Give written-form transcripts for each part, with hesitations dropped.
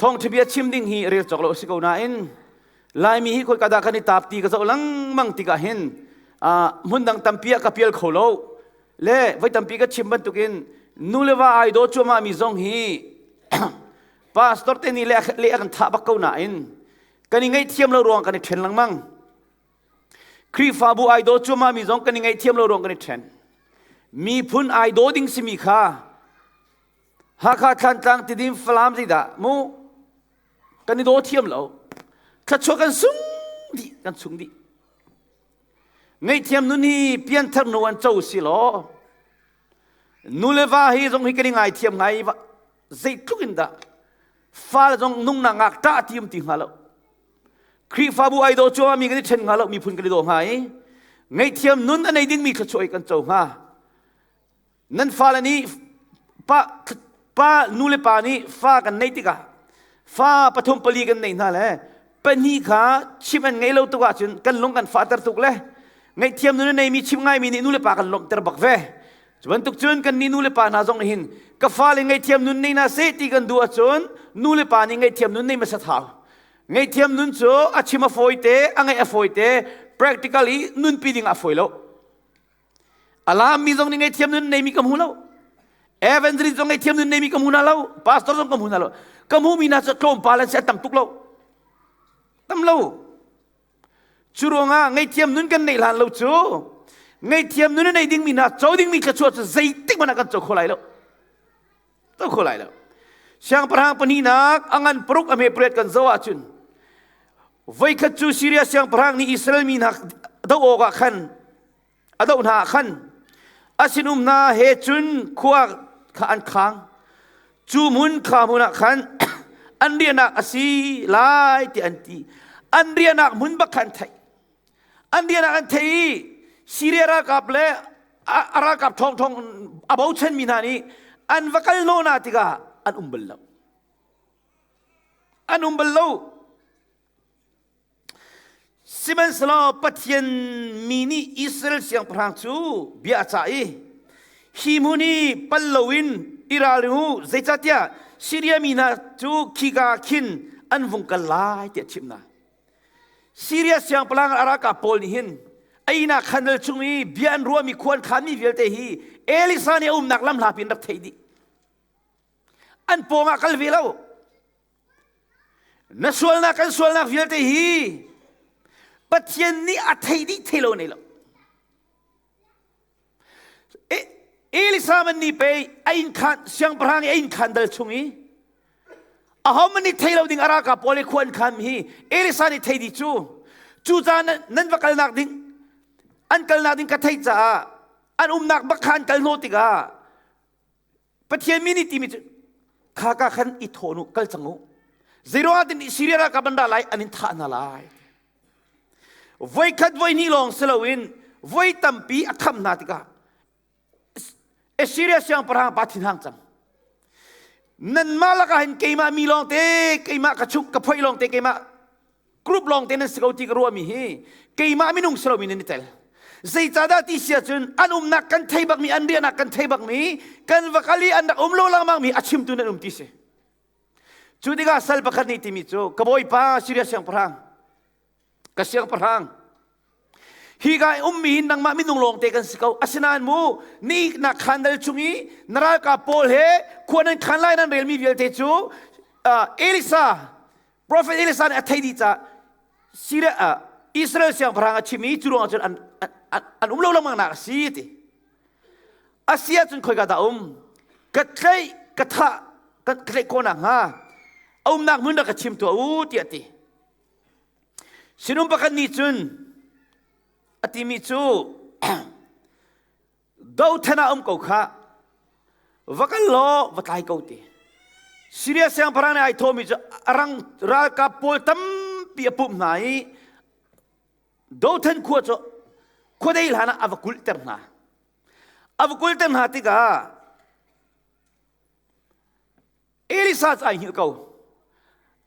Thawngṭha bia chim ding hi rel cawk lo a si ko nain Laimi hi khoika dah kan i taap ti ka zoh lengmang tikah hin hmun dang tampi ah ka pial kho lo. Le voi tampi ka chim bantukin nu le va ai daw cuahmah mi zong hi pastor te nih le le a kan thah bak ko nain kan i ngaihthiam lo ruang kan i ṭhen lengmang. Khrihfabu ai daw cuahmah mi zong kan i ngaihthiam lo ruang kan i ṭhen. Miphun ai daw ding simi kha Hakha Thlantlang Tidim Falam zeidah mu kan i daw thiam lo. Thluachuah kan sung dih kan sung dih. Ngaihthiam nun hi pianthar nu an co si law nu le va hi zong hi kan i ngaithiam ngai zeitluk in dah fa zong nung na ngak ṭah ti um ti hnga lo. Khrihfabu ai daw cuami kan i ṭhen hnga lo miphun kan i daw hnga i ngaihthiam nun a nei dingmi thluachuah i kan co hnga. Nan fale nih pa, pa nu le pa nih fa kan neih tikah fa pathum pali kan neih hna le pahnih kha chim an ngei lo tuk ahcun kan lung kan fahter tuk le ngaihthiam nu neimi chim ngaimi nih nu le pa kan lawmhter bak ve. Cu bantuk cun kan nih nu le pa hna zong nih hin ka fale ngaihthiam nun nei hna seh ti kan duh ahcun nu le pa nih ngaihthiam nun nei hmasat hau. Ngaihthiam nun cu a chim a fawi te, a ngaih a fawi te, practical i nunpi ding a fawi lo. A lammi zong nih ngaihthiam nun neimi ka hmu lo. Evangelist zong ngaihthiam nun neimi ka hmu hna lo. Pastor zong ka hmu hna lo. Ka hmuhmi hna cu tlawmpal an si, an tam tuk lo. Tam lo. Cu ruangah ngaihthiam nun kan neih hlan lo cu ngaihthiam nun a nei dingmi hna co dingmi thluachuah cu zeitik hmanh ah kan co kho lai lo. Co kho lai lo. Siangpahrang pahnihnak a ngan paruk a hme pariat kan zoh ahcun voikhat cu Syria siangpahrang nih Israel mi hna doh awkah khan a doh hna ah khan a sinum hna he cun khua kha an khang. Cu hmun kha hmun ah khan an riahnak a si lai ti an ti. An riahnak hmun bak kha an theih. An riahnak an theih i Syria ralkap le a ralkap ṭhawngṭhawng a bochanmi hna nih an va kal hnawh hna tikah an um bal lo. An um bal lo. Sihmanhsehlaw Pathian mi nih Israel siangpahrang cu bia a cah i, Hi hmun hi pal loin i ralring u, zeicahtiah Siria mi hna cu khika ah khin an vung kal lai, tiah a chimh hna. Siria siangpahrang a ralkap pawl nih hin a ihnak khanal chung i bia an ruahmi khua an khanmi vialte hi Elisa nih a umnak lam hlapi in rak theih dih. An pawngah kal ve lo. Na sualnak kan sualnak vialte hi Pathian nih a thei dih thei lo nei lo. Elisa man nih pei a inn khan siangpahrang i a inn khan dal chung i aho man nih thei lo ding a ralkap pawl i khua an khan hi Elisa nih thei dih cu cu caan nan va kalnak ding an kalnak ding ka theih caah an umnak bak kha an kal hnawh tikah Pathian mi nih timi cu kha ka khan i thawn u kal cang u zeiruangah tin Syria ralkap an ra lai an in thah hna lai voikhat voi hnih lawng si loin voi tampi a kham hna tikah Assyria siangpahrang pa thinhang cang nanmah lakah hin keimah mi lawng te keimah ka chuk ka phoih lawng te keimah group lawng te nan si ko ti ka ruahmi hi keimah minung si lomi nan i tel zeicahdah ti si ahcun an umnak kan thei bakmi an riahnak kan thei bakmi kan va kal i an rak um lo lengmang mi a chimtu nan um ti si cu tikah sal pakhat nih timi cu ka bawipa Syria siangpahrang ka siangpahrang hi ka ummi hi nangmah minung lawng te kan si ko asinain mu ni na khandal chung i na ralkap pawl he khua nan khan lai nan relmi vialte cu Elisa Prophet Elisa nih a thei dih caah Syria Israel siangpahrang a chim i cu ruangah cun an, an, an um lo lengmang nak a si ti. A si ahcun khoika dah um? Ka tlaih, ka thah, ka tlaih khawh nakhnga a umnak hmun rak ka chim tuah u tiah ti. Sinum pakhat nih cun a timi cu Dothan ah um ko khah. Va kal law va tlai ko ti. Syria siangpahrang nih ai thawhmi cu a rang ralkap pawl tampi a pumh hna i Dothan khua cu khuadei hlan ah a va kulhter hna. A va kulhter hna tikah Elisa cu ai hngilh ko.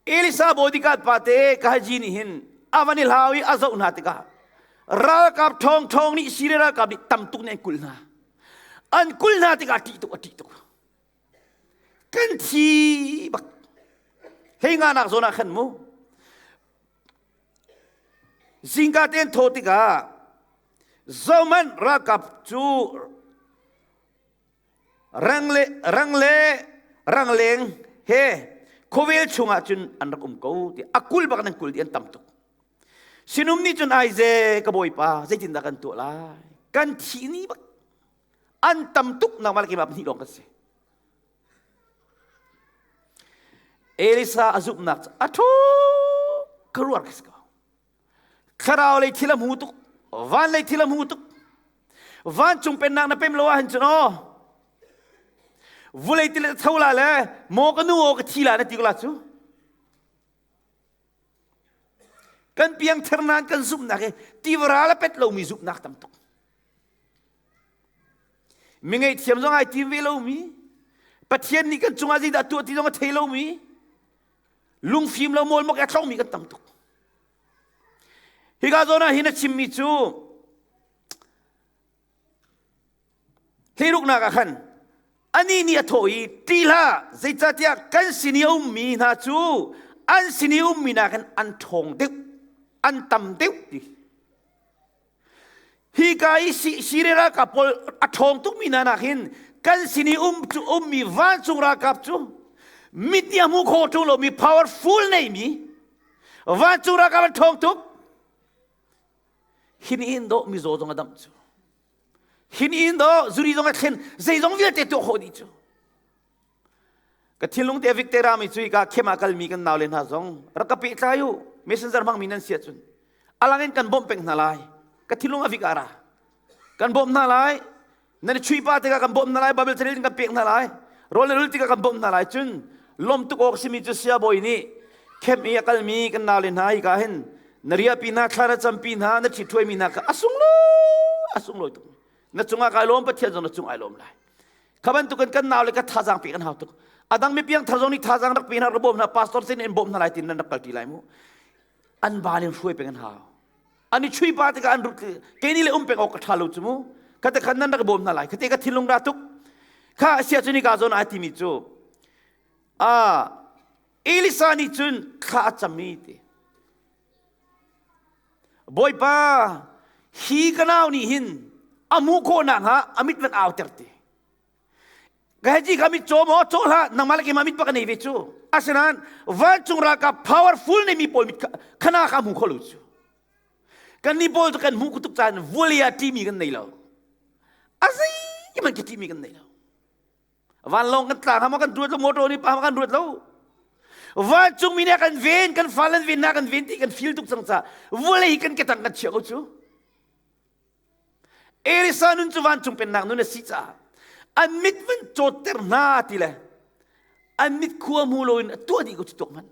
Elisa bodyguard pa te Gehazi nih hin a van i hlau i a zoh hna tikah ralkap ṭhawng ṭhawng nih Syria ralkap nih tam tuk nih an kulh hna. An kulh hna tikah a ṭih tuk a ṭih tuk. Kan thi bak. Hlei nga nak zawn ah khan mu. Zingka tein thaw tikah zohmanh ralkap cu rang le rang le rangleng he khuavel chungah cun an rak um ko ti a kul bak nan kul di an tam tuk. Sinum nih cun aize ka bawipa zeitindah kan tuah lai? Kan thi ni bak an tam tuk nangmah le keimah pahnih lawng kan si. Elisa a zumhnak cu a ṭhu ka ruar ka si ko. Thlarau lei thil a hmu tuk, van lei thil a hmu tuk. Vancung pennak na pem lo ahhin cun aw vulei ti le tho la le maw ka nu aw ka thi la na ti ko la cu. Kan piangthar nain kan zumhnak hi tivara le pet lomi zumhnak tam tuk. Mi ngaihthiam zong ai tim ve lomi, Pathian nih kan cungah zeidah tuah ti zong a thei lomi, lungfim lo mawlmok a tlongmi kan tam tuk. Hika zawn ah hin a chimmi cu Hleiruknak ah khan anih nih a thawh i ṭih hlah zeicahtiah kan sin i a ummi hna cu an sin i ummi nakin an ṭhawng deuh an tam deuh ti. Hika i Siria ralkap pawl a ṭhawng tukmi hna nakin kan sin i um cu ummi vancung ralkap cu mit nih a hmu kho ṭung lomi powerful neimi vancung ralkap an ṭhawng tuk. Hin in dawh mizaw zong a damh cu. Hin in dawh zuri zong a thlen zeizong vialte tuah khawh dih cu. Ka thinlung te Victor mi cu ka khem ah kalmi kan nau le hna zong rak ka pehtlai u messenger hmangmi nan si ahcun alang in kan bawmh peng hna lai. Ka thinlung a vik ara. Kan bawmh hna lai. Nan i chuih pa tikah kan bawmh hna lai, Bible carel in kan pek hna lai, rawl le rul tikah kan bawmh hna lai. Cun lawm tuk awk simi cu siabawi nih khem i a kalmi kan naule hna hi ka hin na riahpi hna, thla na campi hna, na ṭhithuaimi hna kha a sunglawi a sunglawi tuk. Na cungah kai lawm, Pathian zong na cung ai lawm lai. Kha bantukin kan naule ka thazaang pek an hau tuk. A dang mi piang thar zong nih thazaang rak pe hna, rak bawm hna, pastor sin in bawm hna lai tin nan rak kalṭi lai mu. An bal in hruai peng an hau. An i chui pa tikah an rut kei nih le um pek awk ka ṭha lo cu mu. Khate khan nan rak bawm hna lai. Khate ka thinlung ra tuk. Kha sia cu ni ka zawn ai timi cu a Elisa nih cun thla a cam i ti. Bawipa hi ka nau nih hin a hmuh khawh nakhnga a mit van auter ti. Gaji kha mit caw maw caw hlah nangmah le keimah mit bak a nei ve cu. Asinain vancung ralkap powerful nei mi pawl mit khana kha hmu kho lo cu. Kan nih pawl cu kan hmuh tuk caan vualia ṭimi kan nei lo. A zeihmanh khi ṭimi kan nei lo. Vanlawng kan tla hnga maw kan ruat lo, motor nih pa kan ruat lo. Vancung mi nih kan ven, kan fal an ven na kan ven ti kan feel tuk cang ca vawlei hi kan ketang kan chiah ko cu. Elisa nun cu vancung pennak nun a si caah an mit van cawtter hna ti le an mit khua hmu loin a tuah dih ko cu tuak hmanh.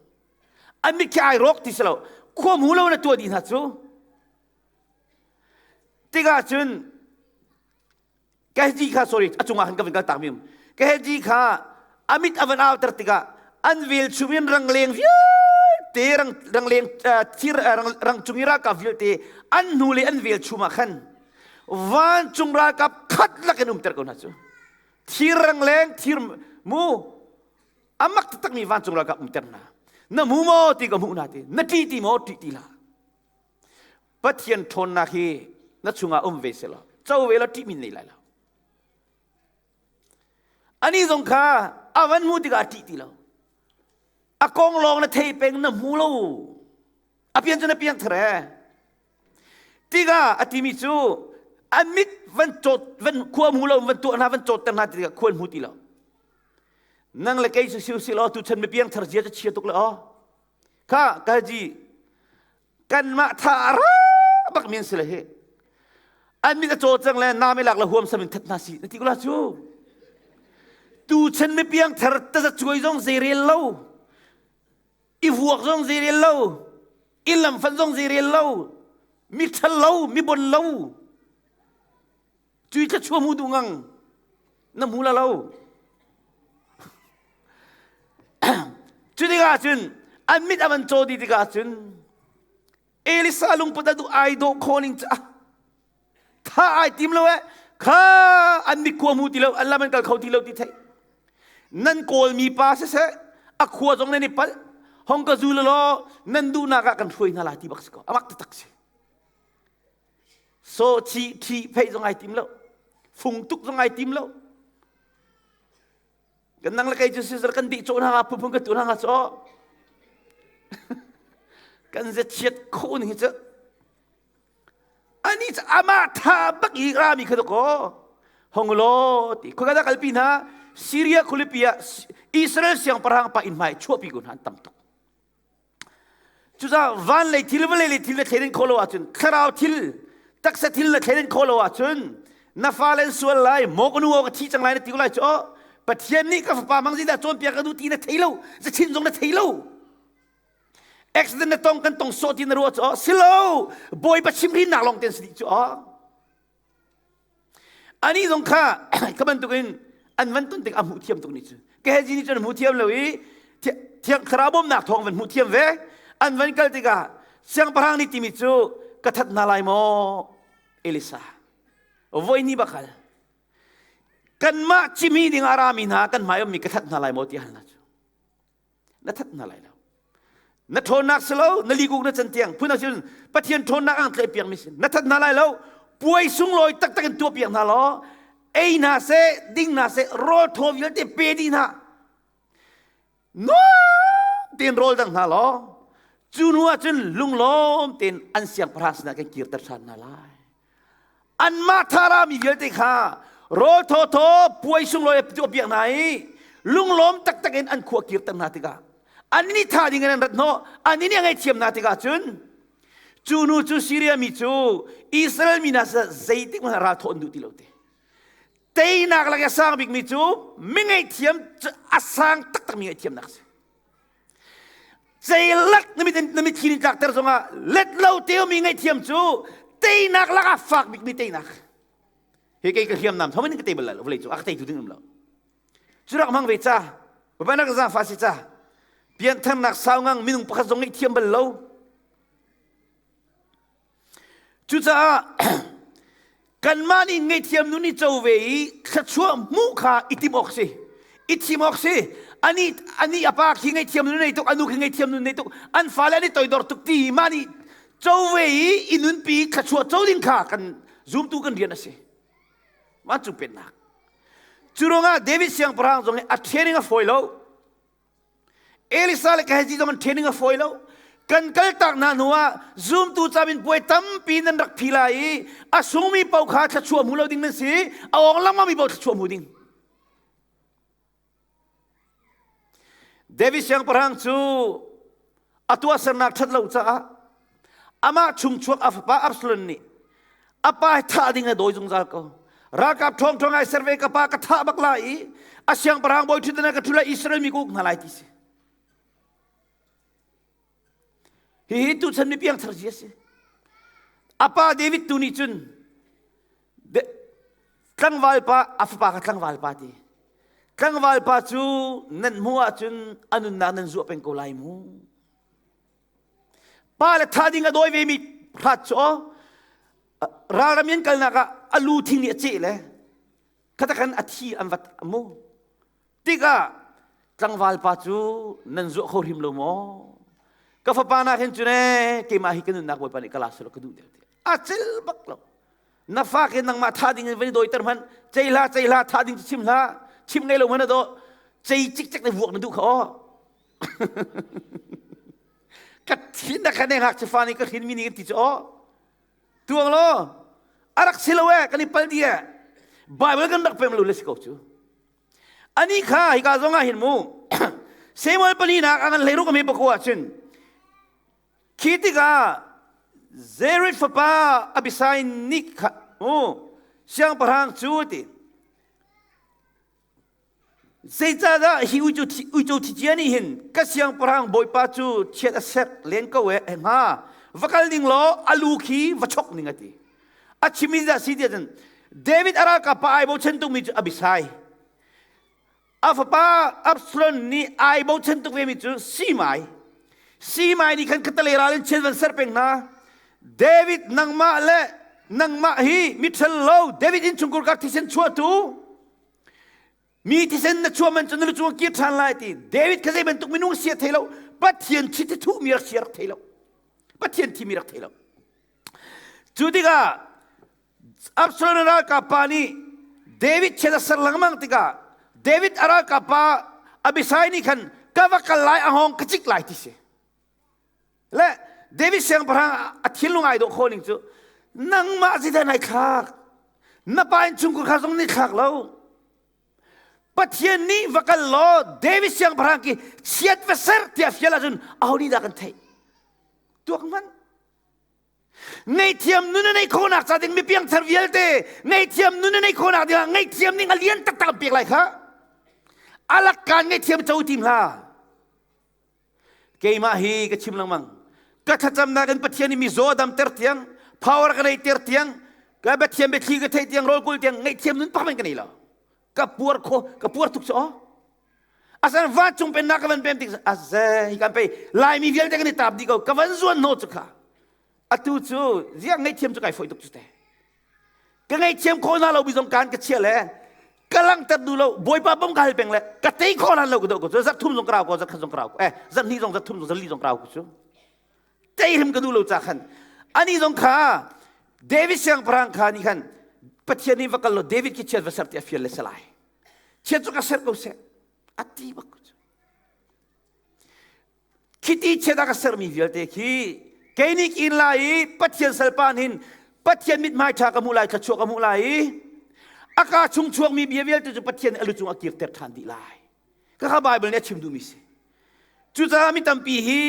An mit khi ai rawk ti si lo khua hmu loin a tuah dih hna cu. Tikah cun Gehazi kha sorry a cungah khan ka van kal tak mi um. Gehazi kha a mit a van auter tikah an velchum in rangleng vialte rang rangleng thir rang rangcung i ralkap vialte an hnu le an velchum ah khan vancung ralkap khat lak in umter ko hna cu thir rangleng thir mu amak taktak mi vancung ralkap umter hna na hmu maw ti ka hmuh hna ti na ṭi ti maw ṭih ti hlah Pathian ṭhawnnak hi na chungah um ve selaw co ve law ṭihmi nei lai lo. Ani zong kha a van hmuh tikah a ṭih ti lo. A kong lawng na thei peng na hmu lo. A pian cu na piang thar e. Tikah a timi cu an mit van cawt van khua hmu lo van tuah hna van cawtter hna tikah khua an hmu ti lo. Nang le kei cu si usih law tuchan mi piang thar zia cu chia tuk le aw. Kha kaji kanmah tha a ra bak mi an si le hi an mit a caw cang le nam i lak le huam sam in that hna si na ti ko la cu tu chan mi piang thar taza cuai zong zei rel lo i vuak zong zei rel lo i lamfan zong zei rel lo mi ṭhal lo mi bon lo Cui thluachuah hmu duh ngang na hmu la lo. Cu tikah cun an mit a van caw dih tikah cun Elisa lungput a duh ai dawh khawh ning cu tha ai tim lo eh kha an mit khua hmu ti lo an lam an kal kho ti lo ti thei nan kawl mi pa siseh a khua zong nan i palh. Hong ka zu law nan duhnak ah kan hruai hna lai ti bak si ko. Amak taktak si. So chi thi phei zong ai tim lo. Fung tuk zong ai tim lo. Kan nang le kei cu sisar kan dih cawh hna phunphun kan tu hna caw. Kan ze chiat khun hi cu. Ani cu amah tha bak i rami kha ko. Hong law ti khua ka kalpi hna Syria khualipi ah Israel siangpahrang pa inn hmai chuahpi ko hna an tam tuk. Cucaah van lei thil vawlei lei thil na thleiden khawh lo ahcun thlarau thil taksa thil na thleiden khawh lo ahcun na fale an sual lai maw ka nu ka thi cang lai na ti ko lai cu Pathian nih ka fapa mang zeidah cawnpiak ka duh ti na thei lo zachin zong na thei lo accident na tong kan tong sawh ti na ruah cu silo bawipa chimhrinnak lawng ten si dih cu ani zong kha ka bantukin an van ton tik a hmuh thiam tuk ni cu Gehazi nih cun hmuh thiam lo i thiang thlarau bawmnak thawng van hmuh thiam ve an van kal tikah siangpahrang nih timi cu ka that hna lai maw Elisa voi ni bakal kanmah cimi ding a rami hna kan hmai ummi ka that hna lai maw ti hal hna cu na that hna lai lo na ṭhawnnak si lo na likuk na can tiang phun cun Pathian ṭhawnnak ang tlaih piak mi si na that hna lai lo puai sunglawi taktak in tuah piak hna law ei hna seh ding hna seh rawl thaw vialte pe dih hna nuam tein rawl dang hna law cu hnu ah cun lunglawm tein an siangpahrang sinah kan kirter ṭhan hna lai Anmah tharami vialte kha rawl thawthaw puai sunglawi a tuah piak hna i lunglawm taktak in an khua kirter hna tikah an nih tha ding in an rat hnawh an nih a ngaihthiam hna tikah cun cu nu cu Syria mi cu Israel mi hna zeitik hmanh ral thawh an duh ti lo te teinak lak i a sang bikmi cu mi ngaihthiam a sang taktak mi ngaihthiamnak a si Ceilak na mit na mitthli nih tlakter zongah let lo te mi ngaihthiam cu teinak lakah fak bikmi teinak. Hi kei ka hriamnam thom in ka tei bal lai lo vawlei cu a ka teitu ding um lo. Cu rak hmang ve ca. Bapak nak zaangfah si ca. Piantharnak sau ngang minung pakhat zong ngaihthiam bal lo. Cucaah kanmah nih ngaihthiam nun i co ve i thluachuah hmuh kha i timh awk si. I thim awk si. Ani ani a pa khi ngaihthiam nun nei tuk, anu khi ngaihthiam nun nei tuk, an fale an i toidor tuk ti mah nih co ve i i nunpi thluachuah co ding kha kan zumtu kan rian a si. Vancung pennak. Cu ruangah David siangpahrang zong hi a training a fawi lo. Elisa le Gehazi zong an training a fawi lo. Kan kaltak hna hnuah zumtu camin puai tampi nan rak phi lai i a sungmi paoh kha thluachuah hmu lo ding nan si, a awng lengmangmi paoh thluachuah hmu ding. David siangpahrang cu a tuahsernak ṭhat lo caah amah chungchuak a fapa Absalom nih a pa hi thah ding a dawi zungzal ko. Ralkap ṭhawng ṭhawng ai ser ve ka pa ka thah bak lai i a siangpahrang bawi ṭhutdan ah ka ṭhu lai Israel mi ka uk hna lai ti si. Hihi tuchan mi piangthar si a si. A pa David tu nih cun tlangval pa a fapa kha tlangval pa ti. Tlangval pa cu nan hmuh ahcun a nunnak nan zuah peng ko lai mu. Pa le tha ding a dawi ve mi hrat cu aw ralram in kalnak ah a lu thing nih a ceh le khatakan a thi an vat mu tikah tlangval pa cu nan zuah kho hrim lo maw ka fapa nak hin cun ee keimah hi ka nunnak bawipa nih ka la selaw ka duh deuh ti a cel bak lo na fa ke nangmah tha ding in van i dawiter hmanh cei hlah cei hlah tha ding cu chim hlah chim ngei lo hmanh a dawh cei cikcek le vuak na duh kha aw ka thin na kha ne ngakchia fa nih ka hrin mi nih kan ti cu aw tuang law a rak si lo eh kan i pal di eh Bible kan rak pem lo le si ko cu ani kha hika zong ah hin mu Samuel palinak a ngan hleiruk a pakua ah cun khi tikah Zerit fapa Abisai nih kha mu siangpahrang cu ti Zeicahdah hi uico uico thicia nih hin ka siangpahrang bawipa cu chiat a serh len ko e hnga va kal ning law a lu khi va chok ning a ti. A chimmi dah si tiah cun David a ralkap pa ai bochan tukmi cu Abisai. A fapa Absalom nih ai bochan tuk vemi cu Simai. Simai nih khan khattelei ral in chiat van serh peng hna. David nangmah le nangmah hi miṭhal lo David innchungkhar ka thisen chuahtu. Mi thisen na chuah man cu na lu cung kir ṭhan lai ti David kha zei bantuk minung si a thei lo. Pathian chiti thuhmi rak si a rak thei lo. Pathian thimi rak thei lo. Cu tikah Absalom ralkap pa nih David chiat a ser lengmang tikah David a ralkap pa Abishai nih khan ka va kal lai a hawng ka cik lai ti si. Le David siangpahrang a thinlung ai dawh khawh ning cu nangmah zeidah nai thlak na pa innchungkhar kha zong nih thlak lo Pathian nih va kal law David siangpahrang ki chiat va ser tiah fial ahcun aho nih dah kan theih tuak hmanh Ngaihthiam nun a neih khawhnak ca ding mi piangthar vialte ngaihthiam nun a neih khawhnak dingah ngaihthiam ning a lian taktak pek lai kha. Alak kaan ngaihthiam co tim hlah. Keimah hi ka chim lengmang. Ka thlacamnak in Pathian nih mi zaw a damter tiang, power ka neihter tiang, ka Pathian biathli ka theih tiang, rawlkul tiang ngaihthiam nun pak men ka nei lo. Ka puar kho, ka puar tuk cu aw. Asan vancung pennak ka van pem tik aze hi kan pei Laimi vialte kan i taap dih ko ka van zuan hno cu kha atu cu ziang ngaihthiam cu kai foi tuk cu te ka ngaihthiam khawh hna lo mi zong kan ka chia le ka langhter duh lo bawipa bom ka hal peng le ka tei khawh lan lo ka do ko cu zat thum zong ka rau ko zat khat zong ka rau ko eh zat hnih zong zat thum zong zat li zong ka rau ko cu tei hrim ka duh lo ca khan ani zong kha David siangpahrang kha nih khan Pathian nih va kal lo David khi chiat va ser ti a fial le salai chiat cu ka ser ko seh a ti bak cu khiti chiat a ka sermi vialte khi kei nih kin lai i Pathian salpa hin Pathian mithmai ṭha ka hmuh lai thluachuah ka hmuh lai i a ka chung chuakmi bia vialte cu Pathian nih a lu cung a kirter ṭhan dih lai Khakha Bible nih a chim duhmi si. Cucaah mi tampi hi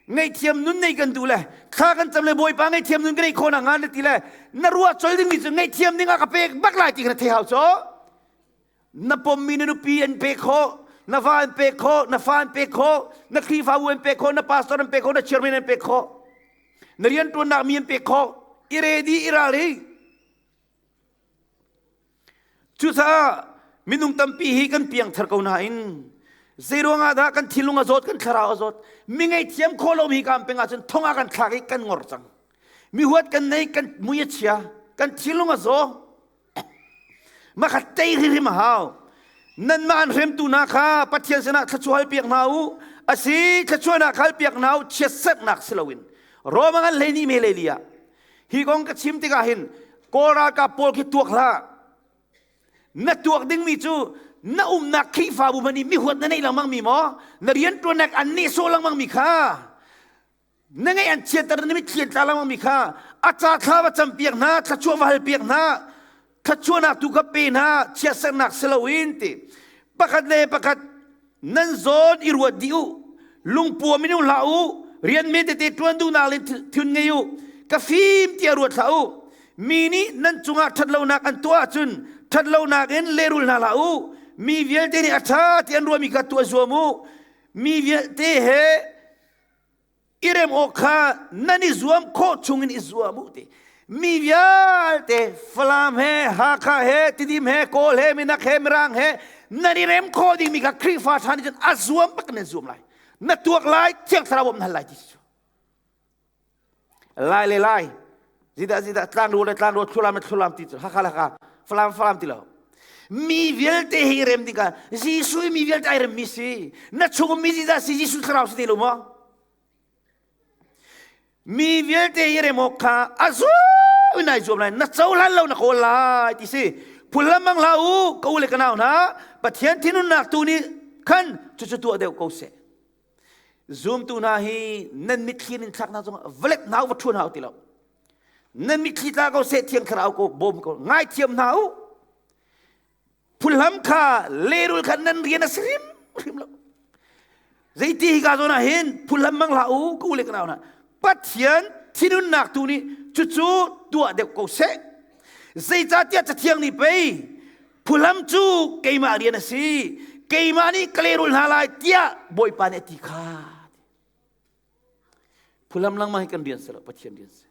ngaihthiam nun nei kan duh le thla kan cam le Bawipa ngaihthiam nun ka neih khawh nakhnga na ti le na ruah col dingmi cu ngaihthiam ding ah ka pek bak lai ti kha na thei hau caw. Na pommi na nupi an pek khawh, na va an pek khawh, na fa an pek khawh, na Khrihfabu an pek khawh, na pastor an pek khawh, na chairman an pek khawh, na rianṭuannak mi an pek khawh. I ready i ral hi. Cucaah minung tampi hi kan piangthar ko nain zeiruang ah dah kan thinlung a zawt kan thlarau a zawt mi ngaihthiam khawh lomi kam peng ahcun thong ah kan thlak i kan ngor cang mi huat kan nei kan mui a chia kan thinlung a zaw mah kha tei hrimhrim a hau nanmah an hremtu hna kha Pathian sinah thluachuah halpiak hna u asi thluachuahnak halpiak hna u chiatserhnak si loin Roma ngan hlei ni me le li ah Hi kong ka chim tikah hin Kawl ralkap pawl khi tuak hlah. Na tuak dingmi cu na umnak Khrihfabu hmanh i mihuat na neih lengmang mi maw? Na rianṭuannak an nehsawh lengmang mi kha na ngeih an chiatter na mitthli an tla lengmang mi kha a ca thla va campiak hna, thluachuah va halpiak hna, thluachuahnak tu kha pe hna, chiatserhnak si loin ti. Pakhat le pakhat nan zawn i ruat dih u lungpuam in um hlah u rian men tete ṭuan duhnak le thun ngei u ka fim tiah ruat hlah u mi nih nan cungah ṭhatlonak an tuah ahcun ṭhatlonak in lehrul hna hlah u mi vialte nih a ṭha ti an ruahmi kha tuah zuam u mi vialte he i rem awk kha nan i zuam khawh chungin i zuam u ti mi vialte Falam he Hakha he Tidim he Kawl he Minak he Mirang he nan i rem khawh dingmi kha Khrihfa ṭha nih cun a zuam bak nan zuam lai na tuak lai Thiang Thlarau bawmh na hal lai ti cu lai le lai zidah zidah tlang le tlang thlulam le thlulam ti cu Hakha le Hakha Falam Falam ti lo mi vialte hi rem ding ah Jesuh mi vialte ai rem mi si na chung mi zidah si Jesuh thlarau si te lo maw mi vialte hi rem awk kha a zuam in ai zuam lai na cohlan lo na kawl lai ti si phullam mang hlah u ka u le ka nau hna Pathian thinhunnak tu nih khan cucu tuah deuh ko seh zumtu hna hi nan mitthli in thlak hna zong vawlek hna u va ṭhuan hau ti lo nan mitthli tla ko seh thiang thlarau ko bawm ko ngaithiam hna u phulham kha lehrul kha nan rian a si hrim hrim lo zeiti hi ka zawn ah hin phulham mang hlah u ka u le ka nau hna Pathian thinhunnak tu nih cucu tuah deuh ko seh zeicahtiah cathiang nih pei phulham cu keimah rian a si keimah nih ka lehrul hna lai tiah Bawipa nih a ti kha Phulam lengmang hi kan rian si lo, Pathian rian si.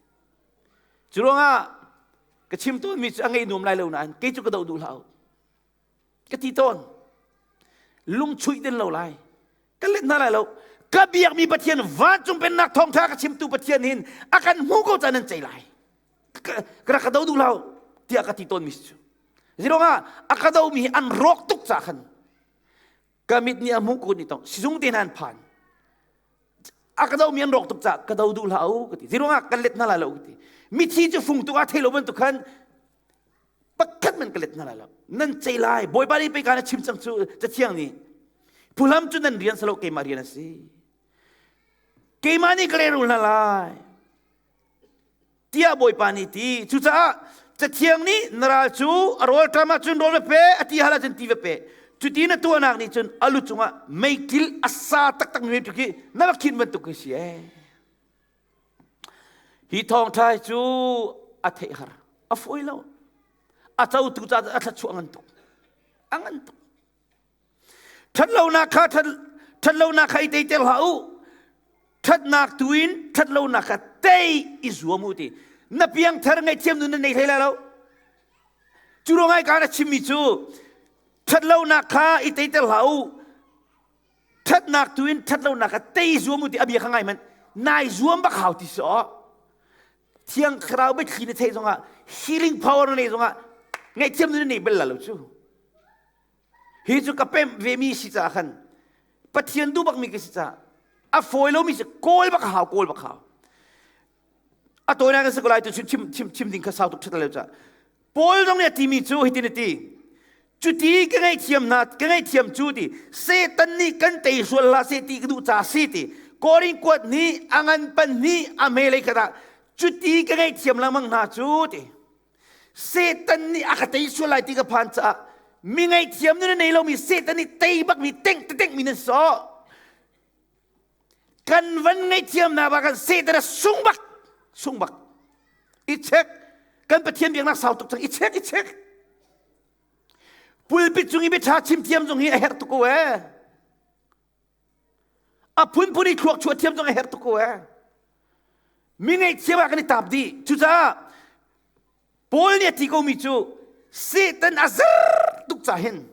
Cu ruangah ka chim tawnmi cu a ngei nuam lai lo nain kei cu ka doh duh hlah. Ka ti tawn. Lungchuih din lo lai. Ka let hna lai lo. Ka biakmi Pathian vancung pennak thawngṭha ka chimtu Pathian hin a kan hmu ko ca nan cei lai. Ka rak ka do duh lo tiah ka ti tawnmi cu. Zirong ah a ka domi hi an rawk tuk ca khan ka mit nih a hmuh kun ni tong sizung te hna an phan. A ka domi an rawk tuk ca ka do duh hlah u ka ti. Zirong ah kan let hna lai lo ka ti. Mithi cu fung tuk ah thei lo bantuk khan pakhat man ka let hna lai lo. Nan cei lai. Bawipa nih pei ka na chim cang cu cathiang nih. Phuhlam cu nan rian salo keimah rian a si. Keimah nih ka lehrul hna lai. Tiah Bawipa nih ti. Cucaah Cathiang nih na ral cu a rawlṭam ahcun rawl va pe, a ti hal ahcun ti va pe. Cuti na tuahnak nih cun a lu cungah meikil a sa taktak mi bantuk hi na va khin bantuk hi si ee. Hi thawngṭha hi cu a theih har, a fawi lo. A cotu caah a thluachuah ngan tuk. A ngan tuk. Ṭhatlonak kha ṭhatlonak kha i teiter hlah u. Ṭhatnak tu in ṭhatlonak kha tei i zuam u ti. Na piangthar ngaihthiam nun na nei hlei lai lo. Cu ruang ai ka na chimmi cu ṭhatlonak kha i teiter hlah u. Ṭhatnak tu in ṭhatlonak kha tei i zuam u ti a bia kha ngai hmanh. Nai zuam bak hau ti si aw. Thiang Thlarau biathli na theih zongah healing power na neih zongah ngaihthiam nun na nei bal la lo cu. Hi cu ka pemh vemi si caah khan Pathian duh bakmi ka si caah a fawi lomi si kawl bak hau kawl bak hau. A tawinak in si ko lai tu chim chim chim ding kha sau tuk ṭhat lo caah Paul zong nih a timi cu hitin a ti cuti ka ngaihthiam hna ka ngaihthiam cu ti Satan nih kan tei sual hlah seh ti ka duh ca si ti Korin kuat nih a ngan pan nih a hmelei khat ah cuti ka ngaihthiam lengmang hna cu ti Satan nih a ka tei sual lai ti ka phan caah mi ngaihthiam nun a nei lomi Satan nih tei bakmi tengh tengh mi nan sawh. Kan van ngaihthiam na ba kan Satan a sung bak sung bak. I check kan Pathian biaknak sau tuk cang i check i check. Pulpit cung i biaṭha chim thiam zong hi a herh tuk ko ee. A phunphun i thluak chuah thiam zong a herh tuk ko ee. Mi ngaihthiam ah kan i taap dih. Cucaah Paul nih a ti komi cu Satan a zer tuk ca hin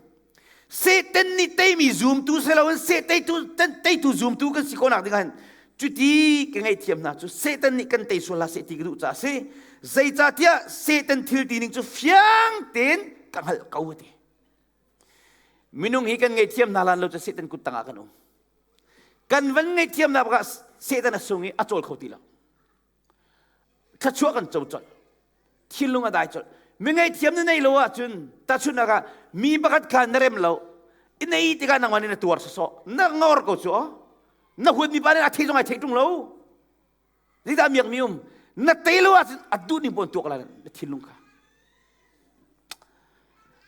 Satan nih teimi zumtu si loin teitu teitu zumtu kan si khawhnak ding ah hin cuti ka ngaihthiam hna cu Satan nih kan tei sual hlah seh ti ka duh caah a si. Zeicahtiah Satan thil ti ning cu fiang tein ka hngalh ko a ti. Minung hi kan ngaihthiam hna lan lo cu Satan kut tangah kan um. Kan van ngaihthiam hna bakah Satan a sung i a cawl kho ti lo. Thluachuah kan co colh. Thinlung a dai colh. Mi ngaihthiam na nei lo ahcun tahchunhnak ah mi pakhat kha na rem lo. I nei tikah nangmah nih na tuar sawsawh. Na ngor ko cu. Na huatmi pa nih a thei zong ai thei ṭung lo. Zeidah miakmi um? Na tei lo ahcun a duh ning pawn tuak lai na thinlung kha.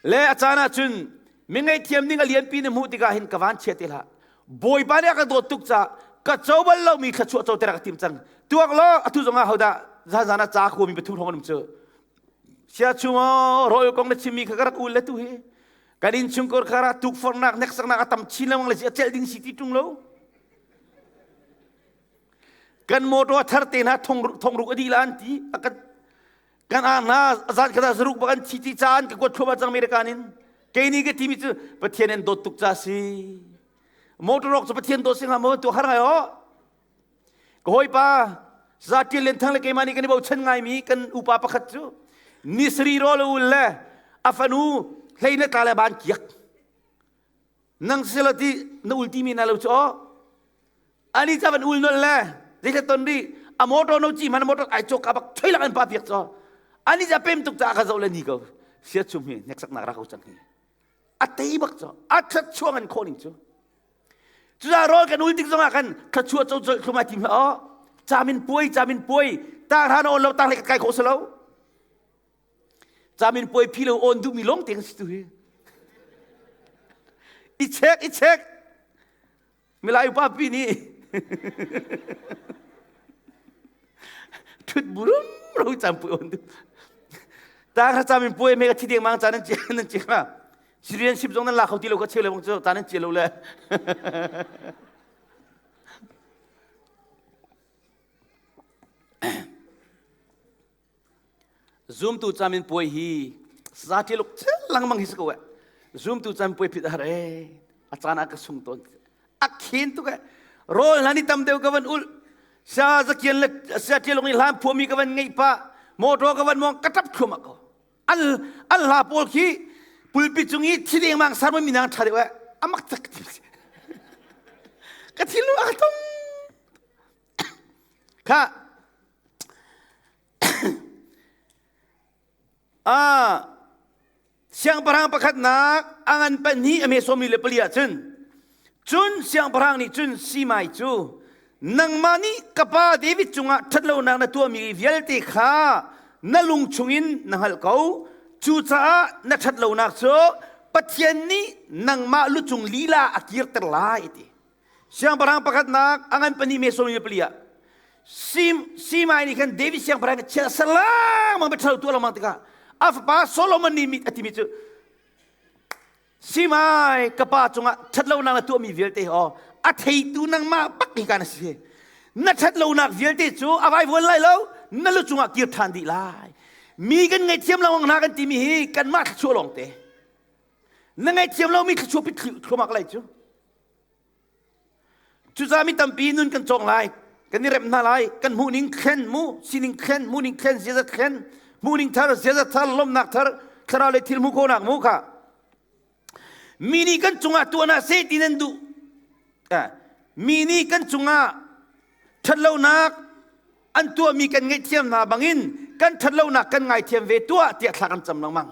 Le a caan ahcun mi ngaihthiam ding a lianpi na hmuh tikah hin ka van chia te hlah. Bawipa nih a ka dawt tuk caah ka co bal lomi thluachuah co ter a ka tim cang. Tuak law atu zongah hodah zan ah ca khuami pathum hrawng an um cu. Sia chung aw rawl kong na chimmi kha ka rak ul le tu hi. Kan innchungkhar kha ra tukforhnak hneksaknak a tam chin lengmang le si a celh ding si ti ṭung lo. Kan motor thar te hna thong ruk a dih la an ti. A kan kan ah hna zan khat ah zaruk bak an thi ti caan ka kuat thluahmah cang American in kei nih ka timi cu Pathian in dawt tuk ca si motor rok cu Pathian dawt si hnga maw tu har ngai ho ka hawipa zatil len thang le keimah nih kan i bochan ngaimi kan upa pakhat cu nisri rawl ul le a fanu hlei na tla le ban kiak nang sila ti na ul ti mi na lo cu aw ani ca van ul nol le zeithla ton ri a motor no chi man motor ai chok ka bak choi lak an pa piak cho ani ja pem tuk ca ka zo le ni ko sia chum hi nek sak nak ra ko chang hi a tei bak cho a that chuang an kho ning chu cuza rol kan ul tik zongah kan thachua cho chol thlum ai tim hla o chamin puai chamin puai tang hran on lo tang le kai kho salo Camin puai phi lo on duhmi lawng te kan si tu hi. I check, i check. Milai upa pi nih thut burum ro cam pui on duh. Ta kha camin puai me ka thi deng mang ca nan nan chi kha. Syrian ship zong nan la kho ti lo ka cheu le bang cu ta nan chia lo le. Zumtu camin puai hi zati luk lengmang hi si ko eh. Zumtu camin puai phit a har eh. A caan ah ka sung tawn. A khen tuk eh. Rawl hna ni tam deuh ka van ul. Sia zakian le sia ṭialung i hlan phuami ka van ngeih pah. Motor ka van mong ka ṭap thluahmah ko. An an hla pawl khi pulpit cung i thi dengmang sermon mi nang ṭha deuh eh amak tak ka thinlung a ka tung kha ah Siangpahrang pakhatnak a ngan pahnih a hme sawmi le pali ah cun cun siangpahrang nih cun Simai cu nangmah nih ka pa David cungah ṭhatlonak na tuahmi vialte kha na lung chungin na hngalh ko cucaah na ṭhatlonak cu Pathian nih nangmah lu cung lila a kirter lai ti. Siangpahrang pakhatnak a ngan pahnih me sawmi le pali ah Sim Simai nih khan David siangpahrang chia salang mang biathalo tuah lengmang tikah a fapa Solomon nih mit a timi cu Simai ka pa cungah ṭhatlonak na tuahmi vialte aw a theitu nangmah bak hi ka na si na ṭhatlonak vialte cu a vaivuan lai lo na lu cungah kir ṭhan dih lai mi kan ngaihthiam lo hna kan timi hi kanmah thluachuah lawng te na ngaihthiam lomi thluachuah pit thluamak lai cu Cucaah mi tampi nun kan cawng lai, kan i remh hna lai, kan hmuhning thlen mu, sining thlen, hmuhning thlen, ziaza thlen, hmuhning thar, ziaza thar, lawmhnak thar, thlarau le thil hmuh khawhnak mu kha. Mi nih kan cungah tuah hna seh ti nan duh. Mi nih kan cungah ṭhatlonak an tuahmi kan ngaihthiam hna bangin kan ṭhatlonak kan ngaithiam ve tuah tiah thla kan cam lengmang.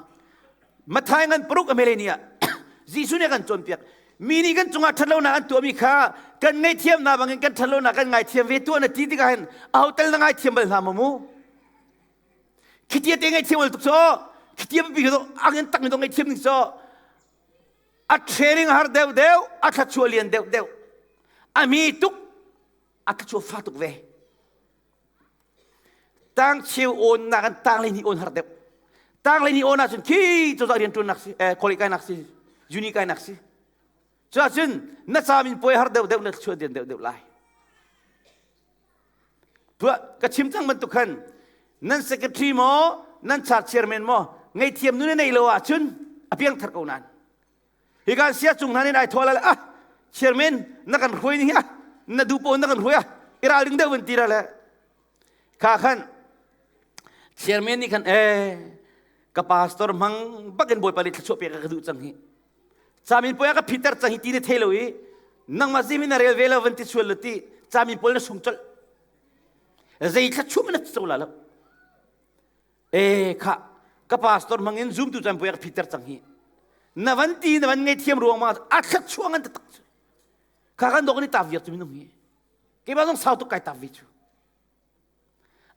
Mathai ngan paruk a mele ni ah Jesuh nih a kan cawnpiak. Mi nih kan cungah ṭhatlonak an tuahmi kha kan ngaihthiam hna bangin kan ṭhatlonak kan ngaithiam ve tuah na ti tikah hin aho tel na ngaithiam bal hna maw mu? Khitia te ngaihthiam bal tuk cu khitia bipi khi angin tak mi dong ngaihthiam ding cu a training har deuh deuh a thlachuah lian deuh deuh a mi tuk a thlachuah fa tuk ve tang cheu on nak an tang le ni on har deuh tang le ni on ahcun khi cozah rian ṭuan nak si eh college kai nak si uni kai nak si cu ahcun na ca min puai har deuh deuh na chuah deuh deuh lai tuah ka chim cang bantuk khan nan secretary maw nan church chairman maw ngaihthiam nu na nei lo ahcun a piang thar ko nan Hika sia cung hna nih ai thawh le ah chairman na kan hruai ni ah na duh pawn na kan hruai ah i ralring deuh van ti ra le kha khan chairman nih khan eh ka pastor hmang bakin bawipa nih thluachuah pek ka duh cang hi camin puai ka phiter cang hi ti ne thei lo i nangmah zimin na rel ve lo van ti sual lo ti camin pawl na sung colh zei thluachuah na co la lo E kha ka pastor hmangin zumtu caan puai ka phiter cang hi na van ti na van ngei thiam ruang ma a thlat chuang an tak cu kha kan dok ni ta viak cu minung hi keimah zong sau tuk kai ta ve cu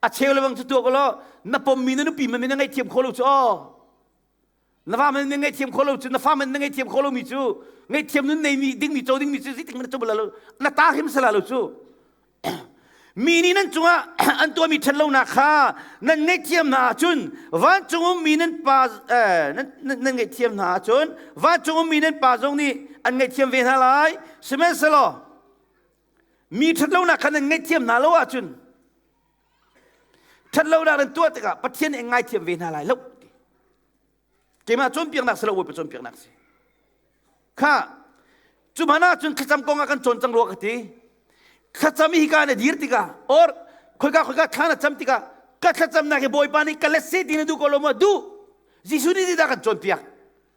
a cheu le bang cu tuak lo na pommi na nupi man na ngei thiam kho lo cu aw na va man na ngaihthiam kho lo cu na fa man na ngaihthiam kho lomi cu ngaihthiam nun neimi dingmi co dingmi cu zeitik na co bal lo na ta hrim sala lo cu mi nih nan cungah an tuahmi ṭhatlonak kha nan ngaihthiam hna ahcun vancung ummi nan pa nan ngaihthiam hna ahcun vancung ummi nan pa zong nih an ngaihthiam ve hna lai sihmanhsehlaw mi ṭhatlonak kha nan ngaihthiam hna lo ahcun Ṭhatlonak nan tuah tikah Pathian nih ngaithiam ve hna lai lo. Keimah cawnpiaknak si lo Bawipa cawnpiaknak si. Kha cu hmanh ahcun thlacam kong ah kan cawn cang rua ka ti. Thlacam hi ka na dir tikah or khoika khoika thla na cam tikah ka thlacamnak hi Bawipa nih ka let se ti na duh ko lo maw? Duh. Jesuh nih zeidah kan cawnpiak?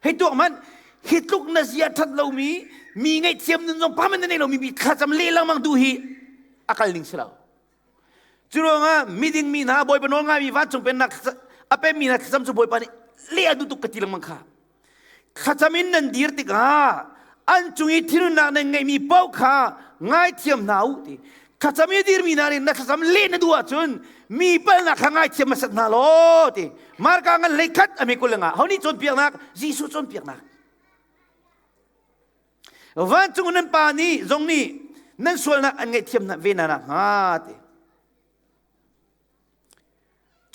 Hei tuak hmanh hi tluk na zia ṭhat lomi mi ngaihthiam nun zong pa man na nei lomi mi thlacam lehlang duh hi a kal ning si lo. Cu ruangah miding mi hna Bawipa nawl ngaimi vancung pennak a pemmi hna thlacam cu Bawipa nih leh a duh tuk ka ti lengmang kha. Thlacam in nan dir tikah an cung i thinhunnak nan ngeihmi paoh kha ngaithiam hna u ti. Thlacam i dirmi hna nih na thlacam leh na duh ahcun mi palnak kha ngaithiam hmasat hna law ti. Marka ngan hlei khat a 25. Ho nih cawnpiaknak? Jesuh cawnpiaknak. Vancung nan Pa nih zong nih nan sualnak an ngaihthiam ve hna nakhnga ti.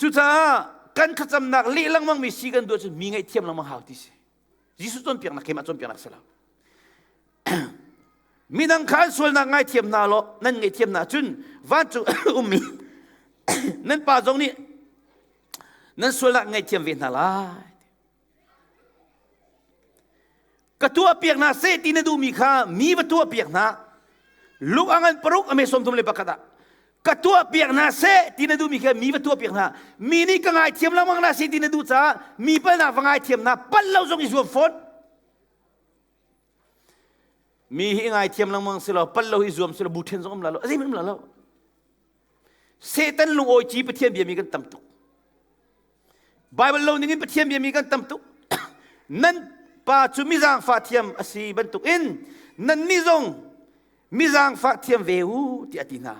Cucaah kan thlacamnak leh lengmang mi si kan duh ahcun mi ngaihthiam lengmang hau ti si. Jesuh cawnpiaknak keimah cawnpiaknak si lo. Midang kha an sualnak ngaithiam hna law nan ngaihthiam hna cun vancung ummi nan pa zong nih nan sualnak ngaihthiam ve hna lai. Ka tuahpiak hna seh ti na duhmi kha mi va tuahpiak hna. Luk a ngan paruk a me 31 ah. Ka tuah piak hna seh ti na duhmi kha mi va tuah piak hna. Mi nih ka ngaithiam lengmang hna seh ti na duh caah mi palnak va ngaithiam hna palh lo zong i zuam fawn. Mi hi ngaithiam lengmang si lo palh lo hi zuam si lo bu ṭhen zong um la lo a zeihmanh um la lo. Satan lungawi ci Pathian biami kan tam tuk. Bible lo ning in Pathian biami kan tam tuk. Nan pa cu mi zaangfah thiam a si bantukin nannih zong mi zaangfah thiam ve u tiah a ti hna.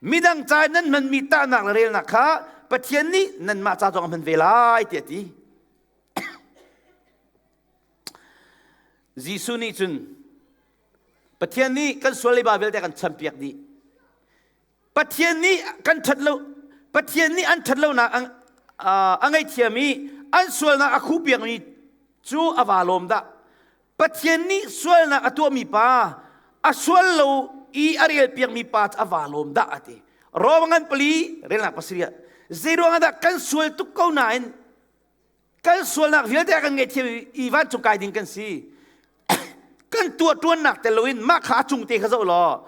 Midang ca nan hmanmi tahnak le relnak kha Pathian nih nanmah ca zong a hman ve lai tiah a ti. Jesuh nih cun Pathian nih kan sual leiba vialte a kan champiak dih. Pathian nih kan ṭhat lo Pathian nih an ṭhat lonak a ngaihthiam i an sualnak a khuhpiakmi cu a vaa lawm dah. Pathian nih sualnak a tuahmi pa a sual lo i a relpiakmi pa cu a vaa lawm dah a ti. Rom ngan pali relnak pasarih ah zeiruang ah dah kan sual tuk ko nain kan sualnak vialte a kan ngaihthiam i vancung kai ding kan si kan tuah ṭuannak tel loin mah kha a cung te kha zoh law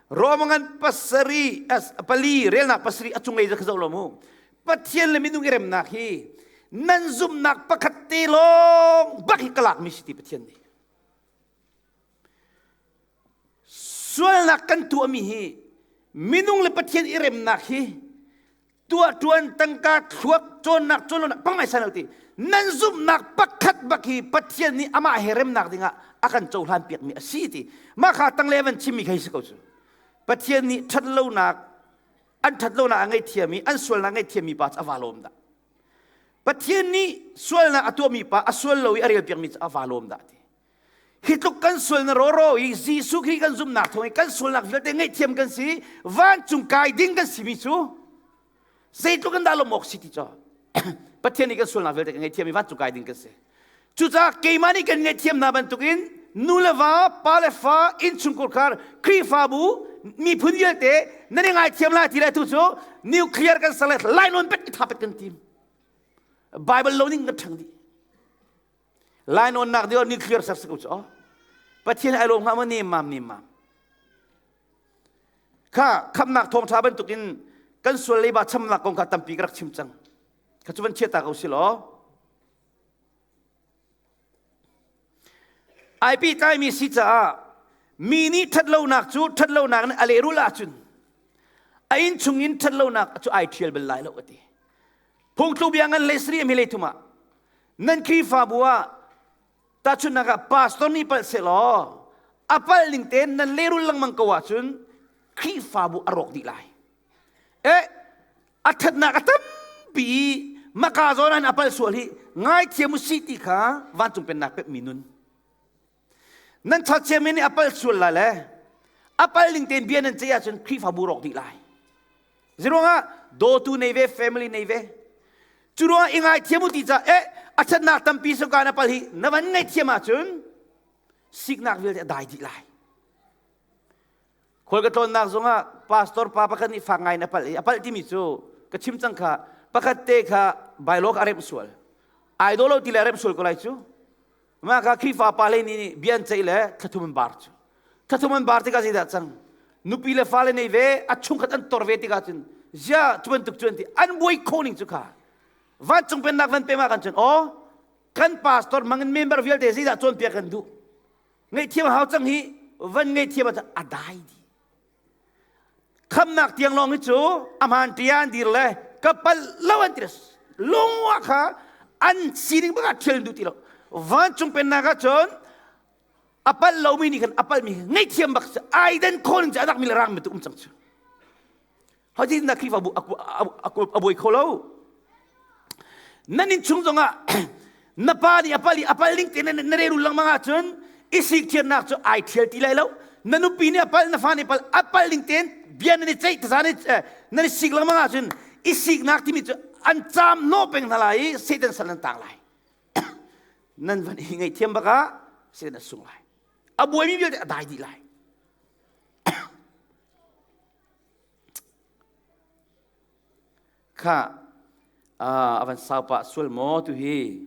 Roma ngan pasarih pali relnak pasarih a cunglei kha zoh law mu Pathian le minung i remnak hi nan zumhnak pakhat te lawng bak hi ka lakmi si ti Pathian nih Sualnak kan tuahmi hi minung le Pathian i remnak hi tuah ṭuan tangka thluak cawnnak cawnlonak pangai san lo ti nan zumhnak pakhat bak hi Pathian nih amah he remnak dingah a kan cohlan piakmi a si ti mah kha tangle van chimmi kha hi si ko cu Pathian nih ṭhatlonak an ṭhatlonak a ngaihthiam i an sualnak ngaihthiammi pa cu a vaa lawm dah Pathian nih sualnak a tuahmi pa a sual lo i a relpiakmi cu a vaa lawm dah ti Hi tluk kan sual na rawraw i Jesuh Khrih kan zumhnak thawng i kan sualnak vialte ngaihthiam kan si, vancung kai ding kan simi cu zeitluk in dah lawmh awk si ti cu Pathian nih kan sualnak vialte kan ngaihthiam i vancung kai ding kan si. Cucaah keimah nih kan ngaihthiam hna bantukin nu le va, pa le fa, innchungkhar khar, Khrihfabu, miphun vialte nan i ngaithiam lai ti le tu cu nuclear kan ser le lainawn pet i tha pet kan tim. Bible lo ning kan ṭhang dih. Lainawnnak ding nuclear ser si ko cu. Pathian ai lawm hnga maw nem mam nem mam. Kha khamnak thawngṭha bantukin kan sual leiba chamnak kong kha tampi ka rak chim cang. Kha cu van chia ta ko si law. Ai pehtlai si caah mi nih ṭhatlonak cu ṭhatlonak nih a lehrulh ahcun a inn chungin ṭhatlonak cu ai ṭhial bal lai lo a ti. Phungthluk bia ngan le sari a hme thum ah nan Khrihfabu ah tahchunhnak ah pastor nih palh sehlaw a palh ning tein nan lehrul lengmang ko ahcun Khrihfabu a rawk dih lai. Eh, a ṭhatnak a tampi i maka zawn ah a palh sual hi ngaithiam u sih ti kha vancung pennak pekmi nun. Nan chachiami nih a palh sual lai le a palh ning tein bia nan ceih ahcun Khrihfabu rawk dih lai. Ziruangah dawtu nei ve, family nei ve. Cu ruangah i ngaithiam u ti ca eh a ṭhatnak tampi sungka na pal hi na van ngaihthiam ahcun siknak vialte a dai dih lai. Khual ka tlawnnak zongah pastor pa pakhat nih fak ngai in a palh i a palh timi cu ka chim cang kha pakhat te kha bylaw kha a remh sual. Ai daw lo ti le a remh sual ko lai cu. Mah kha Khrihfa pa le nih bia an ceih le thlathum an bar cu. Thlathum an bar tikah zeidah cang? Nupi le fale nei ve, a chungkhat an tor ve tikah cun zia cu bantuk cu an ti. An buai kho ning cu kha. Vancung pennak van pem ah kan cun aw kan pastor mangin member vialte zeidah cawnpiak kan duh. Ngaihthiam hau cang hi van ngaihthiam ah a dai dih. Khamnak tiang lawng hi cu a hmaan ṭia an dir le ka palh lo an ti lungwa kha an sining bak ah ṭhial duh ti lo. Vancung pennak ah cun a palh lomi nih khan a palhmi ngaihthiam bak si ai den khawh ning cu a dak mi le rang mi tu um cang cu. Hoi na Khrihfabu a buai kho lo. Nan innchung zongah na pa nih a pal i a pal ning te na relul lengmang ahcun i sikthiannak cu ai ṭhial ti lai lo. Na nupi nih a pal, na fa nih a pal, a pal ning tein bia nan i ceih taza nan i sik lengmang ahcun i siknak timi cu an caam hnawh peng hna lai i Satan sal nan tang lai. Nan van i ngaihthiam bak ah Satan a sung lai. A buaimi vialte a dai dih lai. Kha a van sau pah sual maw tu hi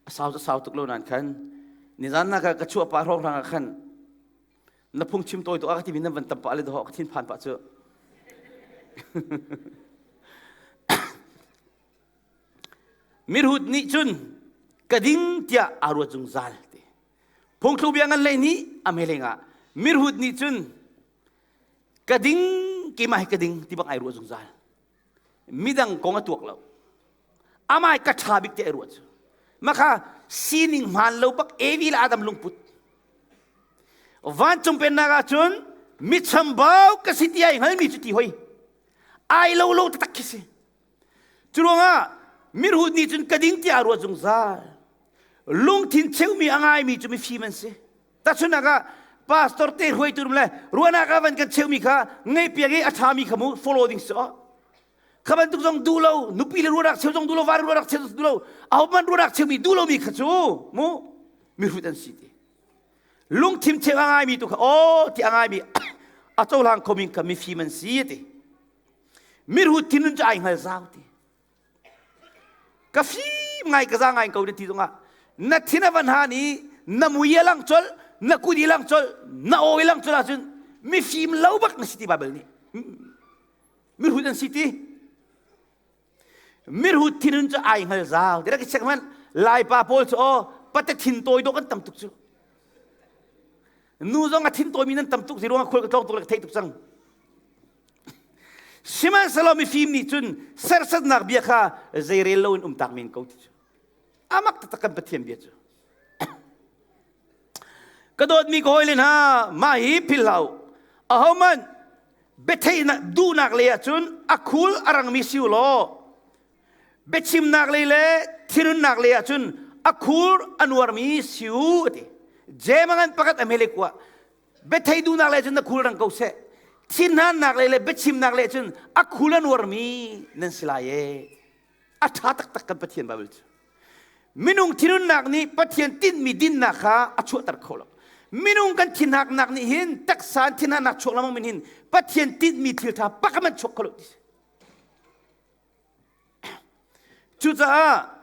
a sau cu sau tuk lo nain khan nizan na ka ka chuah pah hrawng hrang ah khan na phung chim tawi tuk a ka timi nan van tam pah le dawh ka thin phan pah cu. Mirhut nih cun ka ding tiah aa ruat zungzal ti. Phungthlu bia ngan lei nih a meleng ah mirhut nih cun ka ding keimah hi ka ding ti bak ai ruah zungzal. Midang kong a tuak lo. Amai ka ṭha bik ti ai ruah cu. Maka sining hmaan lo bak Evi le Adam lungput. Vancung pennak ah cun mi chambau ka si ti ai hngalmi cu ti hoi. Ai lo lo taktak khi si. Curuangah mirhut nih cun ka ding tiah a ruat zungzal. Lungthin cheumi a ngaimi cu mifim an si. Tahchunhnak ah pastor te hruaitu le ruahnak ah van kan cheumi kha ngaihpiak i a ṭhami kha mu follow ding si aw. Kha bantuk zong duh lo, nupi le ruahnak cheu zong duh lo, va ruahnak cheu zong duh lo, ahohmanh ruahnak cheumi duh lomi kha cu mu mihrut an si ti. Lungthin cheu a ngaimi tu kha aw ti a ngaimi a cohlang khomi kha mifim an si ti. Mirhut thinlung cu ai hngal zau ti. Ka fim ngai ka za ngai ko na ti zongah na thin a van han i na mui a lang colh, na kut i lang colh, na aw i lang colh ahcun mifim lo bak na si ti Baibal nih. Mirhut an si ti. Mirhut thinlung cu ai hngal zau. Ti rak i check hmanh Laipa pawl cu aw pate thin tawi dawh kan tam tuk cu. Nu zong a thin tawimi nan tam tuk zi ruangah khual ka tlawng tuk le ka theih tuk cang. Sihmanhsehlaw mifim nih cun serhsatnak bia kha zeirel loin um tak men ko ti cu. Amak taktak kan Pathian bia cu. Ka dawtmi ka hawile hna, mah hi philh hlah u. Ahohmanh biatheihnak duhnak lei ah cun a khul a rangmi si u law biachimnak lei le thinhunnak lei ah cun a khur a nuarmi si u a ti. Jemangan pakhat a hmele kuah biathei duhnak lei cun na khul rang ko seh thinhannak lei le biachimnak lei cun a khul a nuarmi nan si lai e a ṭha taktak kan Pathian Bible cu minung thinunnak nih Pathian tinhmi dinnak kha a chuahter kho lo minung kan thinhaknak nih hin taksa thinhaknak chuak lengmang min hin Pathian tinhmi thil ṭha pakhat man chuak kho lo ti cucaah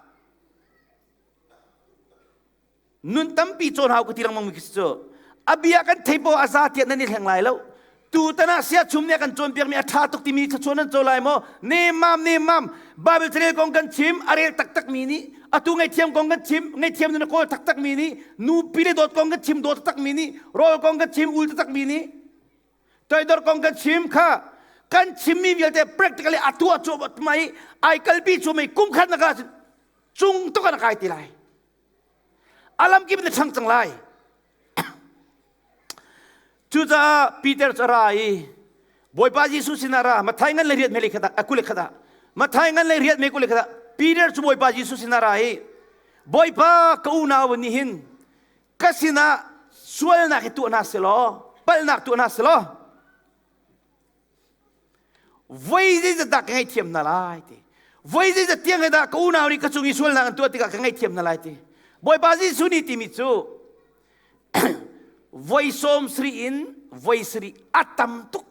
Nun tampi cawn hau ka ti lengmang mi khi cu a bia kan thei paoh a za tiah nan i hleng lai lo. Tutan ah siachum nih a kan cawnpiakmi a ṭha tuk timi thluachuah nan co lai maw? Nemam nemam Bible carel kong kan chim a rel taktakmi nih atu ngaihthiam kong kan chim ngaihthiam nun a kawl taktakmi nih nupi le dawt kong kan chim dawt taktakmi nih rawl kong kan chim ul taktakmi nih toidor kong kan chim kha kan chimmi vialte practically a tuah cuahmah i ai kalpi cuahmah i kum khat na ka cung tuk ah na kai ti lai. A lamkip na ṭhang cang lai. Cucaah Peter cu a ra i Bawipa Jesuh sinah ra Mathai ngan le riat mele khat ah a kule khat ah Mathai ngan le riat me kule khat ah Peter cu Bawipa Jesuh sinah ra i Bawipa ka unau nih hin ka sinah sualnak hi tuah hna selaw palhnak tuah hna selaw Voi zeizat dah ka ngaihthiam hna lai ti. Voi zeizat tiang he dah ka unau nih ka cung i sualnak an tuah tikah ka ngaihthiam hna lai ti. Bawipa Jesuh nih timi cu voi sawm sarih in voi sarih a tam tuk.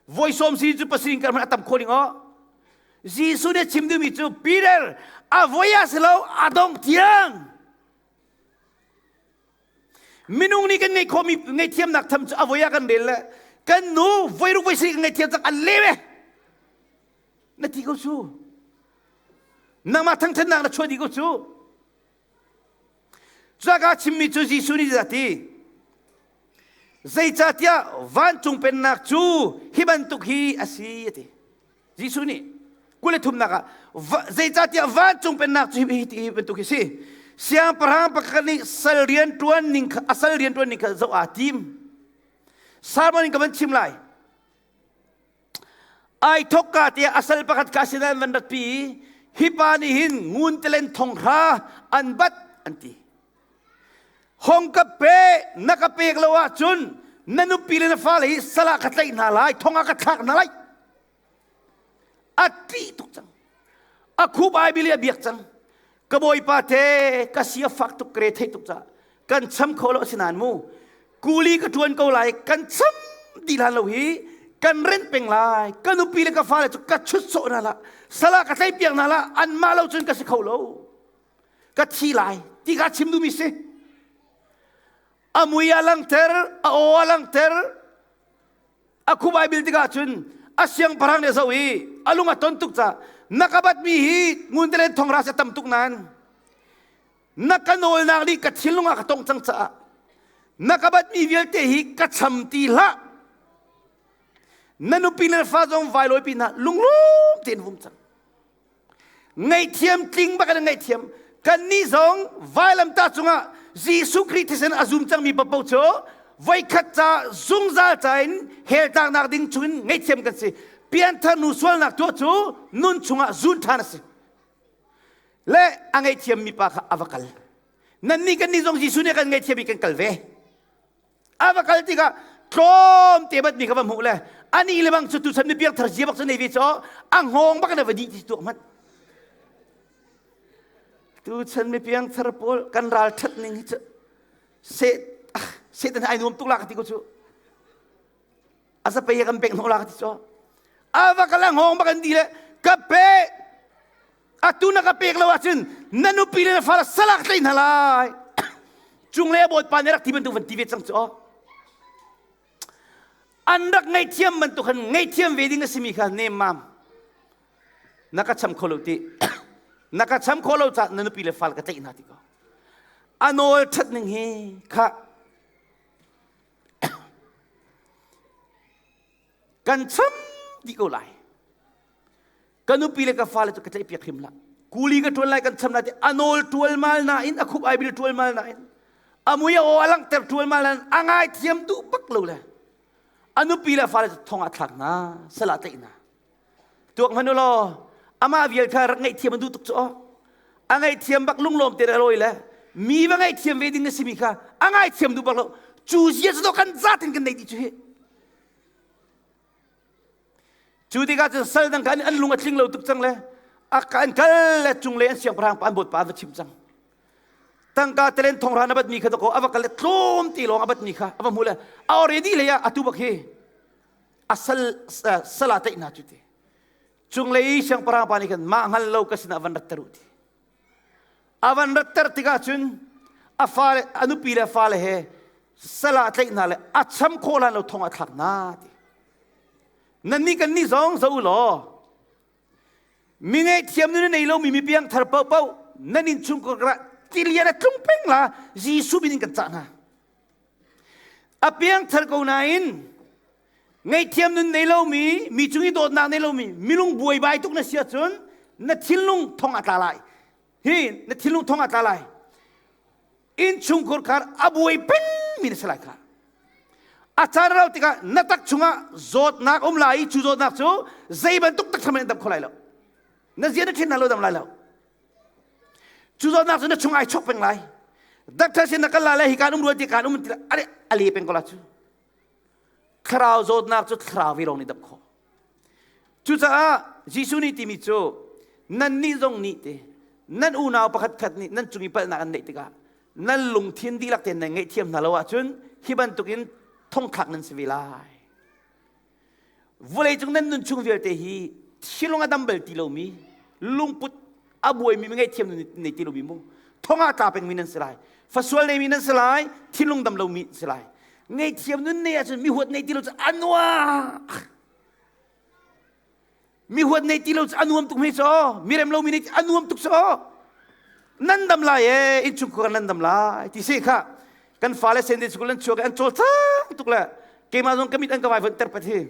Voi sawm sarih cu pasarih in kar hmanh a tam kho ding aw. Jesuh nih a chim duhmi cu Peter a voi ah si lo a dong tiang Minung nih kan ngeih khawhmi ngaihthiamnak tham cu a voi ah kan rel le kan nu voi ruk voi sarih kan ngaihthiam cang an le ve na ti ko cu nangmah thangthatnak na chuah dih ko cu cuka chimmi cu Jesuh nih a ti zeicahtiah vancung pennak cu hi bantuk hi a si a ti Jesuh nih 23nak ah zeicahtiah vancung pennak cu hi hi bantuk hi si siangpahrang pakhat nih sal rian ṭuan ning kha a sal rian ṭuan ning kha zoh aa tim sermon in ka van chim lai ai thokka tiah a sal pakhat kha sinah an van ratpi i hi pa nih hin ngun telen thong hra an bat an ti hong ka pe na ka pek lo ahcun na nupi le na fale hi sal ah ka tlaih hna lai thong ah ka thlak hna lai A ṭih tuk cang. A khup ai bili a biak cang. Ka bawipa te ka si a fak tuk ka re thei tuk caah kan cham kho lo asinain mu kuli ka ṭuan ko lai kan cham dih hlan lo hi kan rent peng lai ka nupi le ka fale cu ka chut sawh hna la sala ka tlei piak hna la anmah lo cun ka si kho lo ka thi lai ti kha chim duhmi si a mui a langter a aw a langter. A khup ai bil tikah cun a siangpahrang nih a zoh i a lung a ton tuk ca na ka batmi hi ngun telen thong ra se tam tuk nain na ka nawlnak nih ka thinlung ah ka tong cang caah na ka batmi vialte hi ka cham ti hlah na nupi le fa zong vai lawi pin hna lunglawm tein vum cang ngaihthiam tling bak in ngaihthiam kannih zong vailamtah cungah Jesuh Khrih thisen a zum cangmi paoh cu voikhat ca zungzal ca in hell tlaknak ding chungin ngaihthiam kan si pianthar nu sualnak tuah cu nun chungah zun ṭhan a si le a ngaihthiam mi pa kha a va kal nannih kannih zong Jesuh nih kan ngaihthiam i kan kal ve A va kal tikah tlawm te bat mi kha va hmuh le ani le bang cu tuchan mi piangthar zia bak cu nei ve cu a hngawng bak na va dih ti tuak hmanh. Tuchan mi piangthar pawl kan ral that ning hi cu se Satan ai nuam tuk la ka ti ko cu. A zapei kan pek hnawh la ka ti cu. A va kal a hngawng bak an di le ka pe atu na ka pek lo ahcun na nupi le na fale salak tlai hna lai cunglei a bawipa nih rak ti bantuk van ti ve cang cu an rak ngaihthiam bantuk khan ngaihthiam ve ding a simi kha nemmam na ka cham kho lo ti na ka cham kho lo ca na nupi le fal ka tlaih hna ti ko a nawl ṭhat ning hi kha kan cham dih ko lai Ka nupi le ka fale cu ka tlaihpiak hrim hlah. Kuli ka ṭuan lai kan cham lai ti a nawl ṭualmal nain a khup ai bil ṭualmal nain a mui a aw a langhter ṭualmal nain a ngaithiam duh bak lo le a nupi le a fale cu thong ah thlak hna sal ah tlaih hna tuak hmanh u law amah vial kha rak ngaihthiam a duh tuk cu aw a ngaihthiam bak lunglawm te le a lawi le mi va ngaihthiam ve ding a simi kha a ngaithiam duh bak lo cu zia cu kan zatin kan nei dih cu hi Cu tikah cun sal dang kha an lung a tling lo tuk cang le a an kal le cunglei an siangpahrang pa an bawipa an va chimh cang. Tangka telen thonghra na batmi kha dakaw a va kal le tlawm ti lawng a batmi kha a va hmu le a already lei ah atu bak hi a sal sal ah tlaih hna cu ti. Cunglei siangpahrang pa nih khan mah hngal lo ka sinah van ratter u ti. A van ratter tikah cun a fale a nupi le fale he sal ah tlaih hna le a cham khawh hlan lo thong ah thlak hna ti. Nannih kannih zong zo u law mi ngaihthiam nun nei lomi mi piangthar paohpaoh nan innchungkhar ah tilian a tlung peng la Jesuh min in kan cah hna. A piangthar ko nain ngaihthiam nun nei lomi mi cung i dawtnak nei lomi milung buaibai tuk na si ahcun na thinlung thong a tla lai hi na thinlung thong a tla lai innchungkhur khar a buai pengmi na si lai kha a caan rau tikah na tak chungah zawtnak um lai i cu zawtnak cu zei bantuk tak in dam kho lai lo na zia na thin na lo dam lai lo cu zawtnak cu na chung ai chok peng lai doctor sin na kal lai le hi kaan um rual ti kaan um ti a a le peng ko la cu Thlarau zawtnak cu thlarau vi lawng nih damh khawh. Cucaah Jesuh nih timi cu nannih zong nih te nan unau pakhat khat nih nan cung i palhnak an neih tikah nan lungthin dihlak tein nan ngaihthiam hna lo ahcun hi bantukin thongthlak nan si ve lai. Vawleicung nan nun chung vialte hi thilung a dam bal ti lomi lungput a buaimi mi ngaihthiam nei ti lomi mu thong ah tla pengmi nan si lai fasual neimi nan si lai thinlung dam lomi si lai ngaihthiam nun nei ahcun mi huat nei ti lo cu a nuam mi huat nei ti lo cu a nuam tuk hme caw mi rem lomi nei a nuam tuk caw nan dam lai e innchungkhar nan dam lai ti si kha kan fale Sunday school an chuak an cawlcang tuk le keimah zong ka mit an ka vai von ter pat hi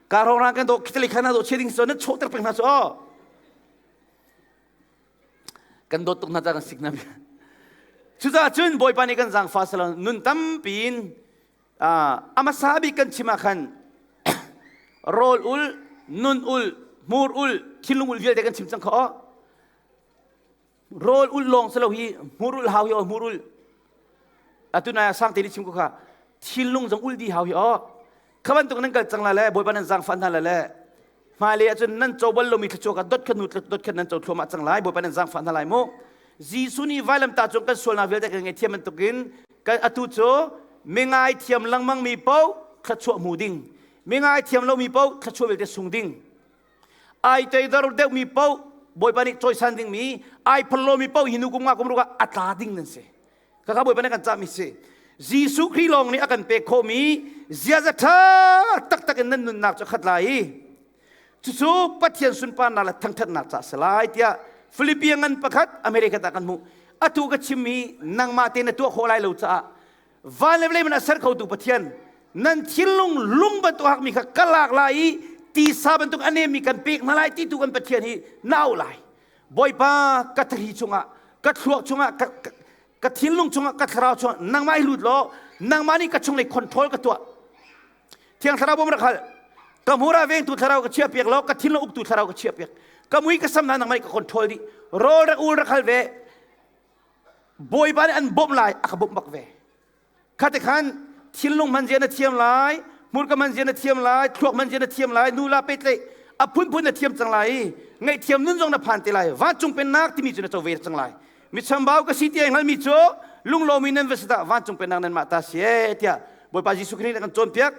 ka rong rang kan do khitali khana do cheding so na chawh ter peng hna cu aw kan dawt tuk hna ca kan sik hna cucaah cun bawipa nih kan zaangfa sala nun tampi in amasa bik kan chim ah khan rawl ul nun ul hmur ul thinlung ul vialte kan chim cang kho Rawl ulh lawng si lo hi hmur ulh hau hi aw hmur ulh. Atu nai ah sang te nih chim ko kha thinlung zong ulh dih hau hi aw. Kha bantuk nan kal cang la le Bawipa nan zaangfah hna la le hmailei ahcun nan co bal lomi thluachuah kha dot khat hnu dot khat nan co thluahmah cang lai Bawipa nan zaangfah hna lai mu. Jesuh nih vailamtah cung kan sualnak vialte kan ngaihthiam bantukin kan atu cu mi ngaithiam lengmang mi paoh thluachuah hmu ding mi ngaithiam lomi paoh thluachuah vialte sung ding ai toidor deuhmi paoh Bawipa nih cawisan dingmi ai phallomi paoh hi nu kum nga kum ruk ah a tla ding nan si kaka Bawipa nih kan cahmi si Jesuh Khrih lawng nih a kan pek khawhmi ziaza ṭha taktak in nan nunnak cu khat lai i cucu Pathian sunparnak le thangṭhatnak ca si lai tiah Philippi ngan pakhat America ta kan hmuh. Atu ka chimmi nangmah te na tuah khawh lai lo caah van le vawlei man a ser khotu Pathian nan thinlung lung bantuk hakmi kha ka lak lai i tisa bantuk a nemmi kan pek hna lai ti tu kan Pathian hi na auh lai. Bawipa ka thari chungah ka thluak chungah ka, ka, ka thinlung chungah ka thlarau chungah nangmah hi lut law nangmah nih ka chunglei control ka tuah. Thiang thlarau bawm rak hal. Ka hmur ah vengtu thlarau ka chiah piak law ka thinlung uktu thlarau ka chiah piak. Ka mui ka sam hna nangmah nih ka control dih. Rawl rak ul rak hal ve. Bawipa nih an bawmh lai a ka bawmh bak ve. Khate khan thinlung hman zia na thiam lai, hmurka hman zia na thiam lai, thluak hman zia na thiam lai, nu la pehtlaih a phunphun na thiam cang lai i ngaihthiam nun zong na phan te lai. Vancung pennak timi cu na co ve cang lai. Mi chambau ka si ti ai hngalmi cu lunglawmi nan va si dah vancung pennak nan mah ta si ee tiah Bawipa Jesuh Khrih nih a kan cawnpiak.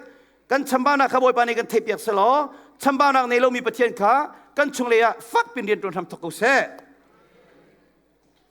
Kan chambaunak kha Bawipa nih kan theihpiak selaw chambaunak nei lomi Pathian kha kan chunglei ah fak pin rian ṭuan hram thawk ko seh.